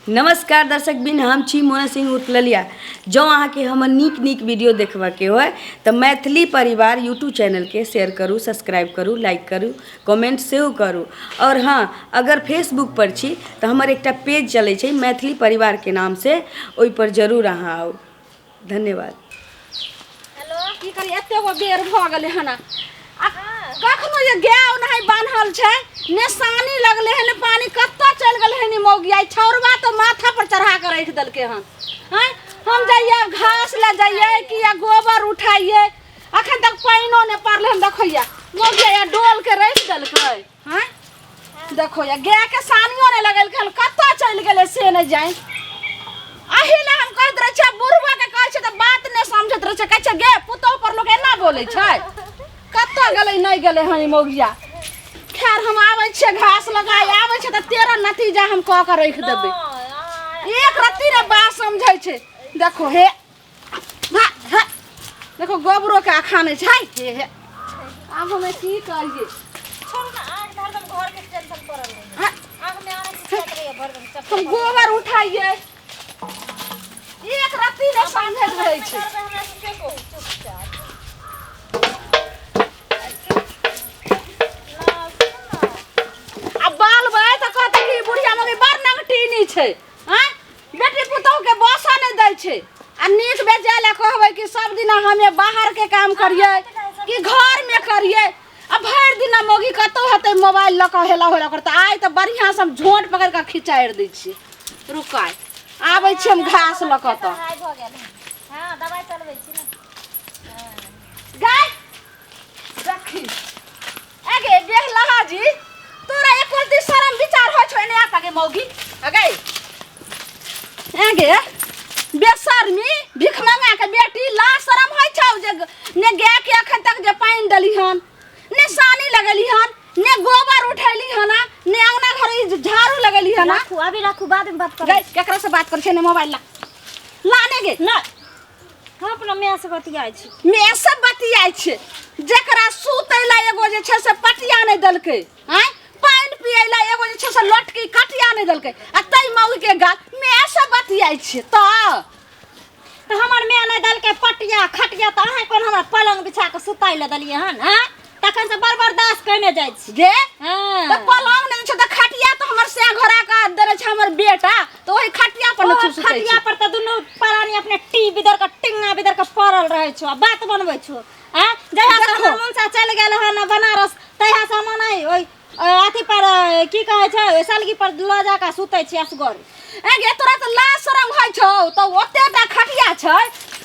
नमस्कार दर्शक बिन, हम छी मोना सिंह उतललिया। जँ अहाँके हमर नीक नीक वीडियो देखबाके होय तऽ मैथिली परिवार यूट्यूब चैनलके शेयर करू, सब्सक्राइब करू, लाइक करू, कमेंट सेहो करू। आओर हँ, अगर फेसबुक पर छी तऽ हमर एकटा पेज चलै छै मैथिली परिवारके नामसँ, ओहिपर जरूर अहाँ आउ। धन्यवाद। हेलो, की करी, एते गो बेर भऽ गेलै हन आ कखनो जे गाय ओनाहि बान्हल छै, ने सानी लगलै हन ने पानी। कतऽ चलि गेलै हन ई मौगी? आइ छौड़बा तऽ माथा पर चढ़ा कऽ राखि देलकै हन। आँय, हम जइयै घास लए जइयै कि या गोबर उठाइयै? अखन तक पानिओ नहि पड़लै हन। देखैया मौगी या डोल के राखि देलकै। आँय, देखो या गाय के सानियो नहि लगेलकै हन, कतऽ चलि गेलै से नहि जानि। अही ले हम कहैत रहै छियै, बुढ़वा के कहै छियै तऽ बात नहि समझैत रहै छै। कहै छै, गे पुतोह पर लोक एना बोलै छै? कतऽ गेलै, नहि गेलै हन ई मौगिया। खैर, हम आबै छियै घास लगाय, आबै छियै तऽ तेरह नतीजा हम कऽ के राखि देबै। एक रत्ती ने बात समझै छै। देखो हे हा, हा, देखो गोबरो के अखानै छै। हे हे, आब हमे की करियै? छोड़ू ना, आँख हरदम घर के टेंशन पड़ल रहे। हा, आँख में आने चिचियाइत रहैया भरदम चप्पल। हम गोबर उठाइए, एक रत्ती नहि समझैत रहै छै। करबै हमरा से के कहू? चुपचाप ना सुनू ना। आ बाल बाय तऽ कहतै कि बुढ़िया मगर बड़ नंगटीनी छै। आँय, बेटी पुतोह के बसऽ नहि दै छै। आ नीक बेजाय लए कहबै कि सब दिना हमे बाहर के काम करियै कि घर में करियै? आ भरि दिना मौगी कतौ हेतै, मोबाइल लऽ कऽ हेला हेला करतै। आइ तऽ बढ़िआँ से हम झोंट पकड़ि कऽ खिचारि दै छियै। रुकाय, आबै छी हम घास लऽ कऽ। तऽ हाई भऽ गेल हँ, दबाइ चलबै छी ने। गाय देखी अगे बेहलहा जी, तोरा एक रत्ती शरम विचार होइ छौ? एने आ गे मौगी। अगे अगे बेशर्मी भिखमंगा के बेटी, ला शरम होइ छौ जे ने गाय के अखन तक जे पानि देली हन, ने सानी लगेली हन, ने गोबर उठेली हन, ने अंगना घर ई झाड़ू लगेली हन। राखू, अभी राखू, बाद में बात करब। गई, केकरा से बात करै छै? ने मोबाइल ला, लाने गे। नहि, हम अपना माय से बतियाइ छी। मे सब बतियाइ छै। जकरा सुतै ला एगो जे छै से पटिया नहि देलकै, आँय, पानि पियै ला एगो जे छै से लटकी कटिया नहि देलकै, आ तै मौगी के गाल मे सब बतियाइ छै तऽ। तऽ हमर माय नहि देलकै पटिया खटिया तऽ अहाँ कोन हमरा पलंग बिछा कऽ सुताइ लए देलियै हन? आँय, तखन से बड़ बर्दाश्त कयने जाइ छी। गे हँ, तऽ पलंग नहि छै तऽ खटिया तऽ हमर से घोड़ा के देने छै हमर बेटा, तऽ ओहि खटिया पर ने ओ तू सुतै खटिया छी। पर तऽ दुनू प्राणी अपने टी बिदर के टिंगा बिदर के पड़ल रहै छौ आ बात बनबै छौ। आँय, जहिया से देखो। हमर मनसा चलि गेल हन बनारस, तहिया से हम ओनाही ओहि अथी पर की कहै छै, ओहि सलगी पर लऽ जा कऽ सुतै छी असगर। ए गे, तोरा तऽ लाज शरम होइ छौ? तऽ ओते टा खटिया छै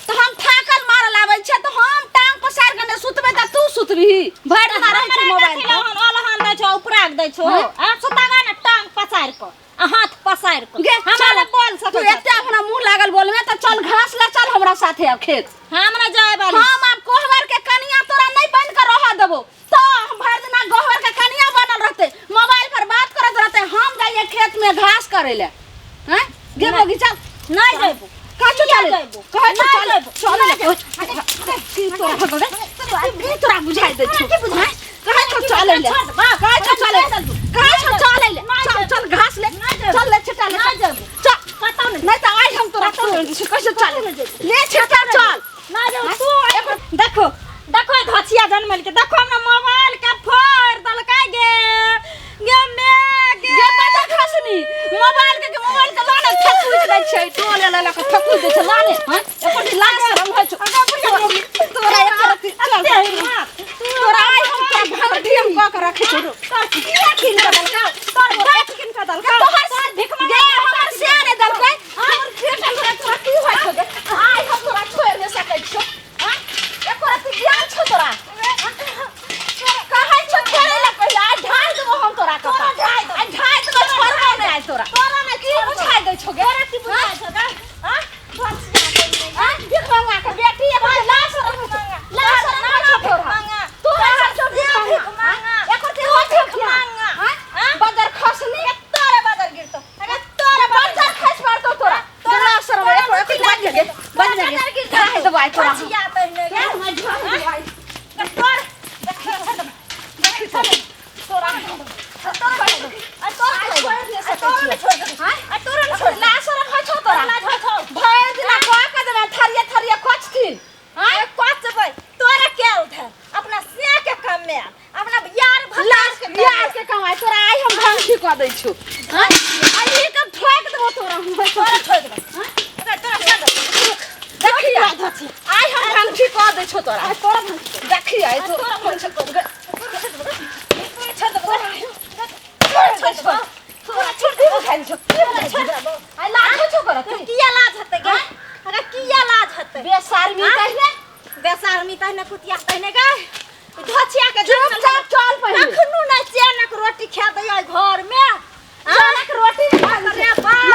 तऽ हम थाकल मारल आबै छियै तऽ हम टांग पसारि कऽ नहि सुतबै तऽ तू सुतबिही? भरि दिना रहै छै मोबाइल पर। अलहन दै छौ, उपराग दै छौ। हँ। आ सुतागा ने टांग पसारि कऽ आ हाथ पसारि कऽ। गे हमरा चल, लग बोल तू सकै एते अपना मुँह लागल बोलमे तऽ चल, घास ले चल हमरा साथे आब खेत। हमरा जाय वाली। हम आब कोहबर के कनिया तोरा नहीं बन के रह देबो। तो हम भरि दिना गोहर के कनिया बनल रहते, मोबाइल पर बात करत रहते, हम जाइए खेत में घास करे ले। हैं गे मोगी, चल। नहीं जेबो। कहै छौ चले, जेबो। कहै छौ नहीं चले। जेबो। चले ले। की तोरा भगवे की तोरा बुझाइ दै छौ? हैं? कहै छौ चले ले, कहै छौ चले, कहै छौ चले ले। चल चल, घास ले चल, ले छिटा ले। नहीं जेबो। चल। कतौ नहीं। नहीं तऽ आइ हम तोरा छोड़ दै छियौ। कहै छौ चले ले, छिटा चल। नहीं जेबो। तू देखो देखो, ई धचिया जनमल के देखो, हमरा मोबाइल के फोड़ देलकै। गे गे मे गे। गे बाजा खसनी, मोबाइल के लाने, थकुच दै छै, टोले ले ले के थकुच दै छै। लाने। हां, एको दिन लाज शरम होइ छौ तोरा? एक रत्ती चल, तोरा आइ हम तोरा भंगठी हम कऽ के रखै छौ। किया कीन के देलकौ? तोर बाप किन के देलकौ। तोहर भीख गे हमर से नहि देलकै, हमर बेटा। तोरा तोरा की होइ छौ गे? आइ हम तोरा छोड़ि नहि सकै छियौ। हां, एको रत्ती ज्ञान छौ तोरा? कहै छौ छोड़ै लए पहिले, आइ ढाइ देबो हम तोरा कपार। आइ ढाइ देबो, छोड़बो नहि आइ तोरा। तोरा नहि की बुझाइ दै छौ गे? तोरा की बुझाइ छौ गे? हां, आँ, भिखमंगा के बेटी, एगो जे लाज शरम होइ छौ, लाज शरम होइ छौ तोरा? तोरा होइ छौ भिखमंगा? एकर की होइ छौ भिखमंगा? आँ? बदर खसनी। तोरे बदर गिरतो, तोरे बदर खसि पड़तौ तोरा। तोरा शरम एको एको बन जा गे, बन जा गे। ढाइ देबो आइ तोरा हम। धचिया तहिने गे। ढाइ देबो आइ। तोर देखी तोरा। आ तोरा आइ छोड़ि नहि सकै तोरा छियौ। छोड़ दे। आँय? आ तोरा छोड़। लाज छौ आइ के ठोक देबो तोरा हम। तोरा छोड़ देबो तोरा छोड़ देबो। देखी आइ हम भंगठी कऽ दै छौ तोरा। तोरा भंगठी देखी आइ तो तोरा भंगठी छोड़ देबो। छोड़ देबो तोरा छोड़ देबो खाइ छौ। तोरा छोड़ देबो। आइ लाज छौ करत किया लाज हेतै गे? अरे किया लाज हेतै? बेशर्मी तहिने। बेशर्मी तहिने कुतिया तहिने गे। धोछिया के चुपचाप चल पहिले। कखनो नै चेनक रोटी खा दैय घर में। चनक रोटी खा अरे बाप।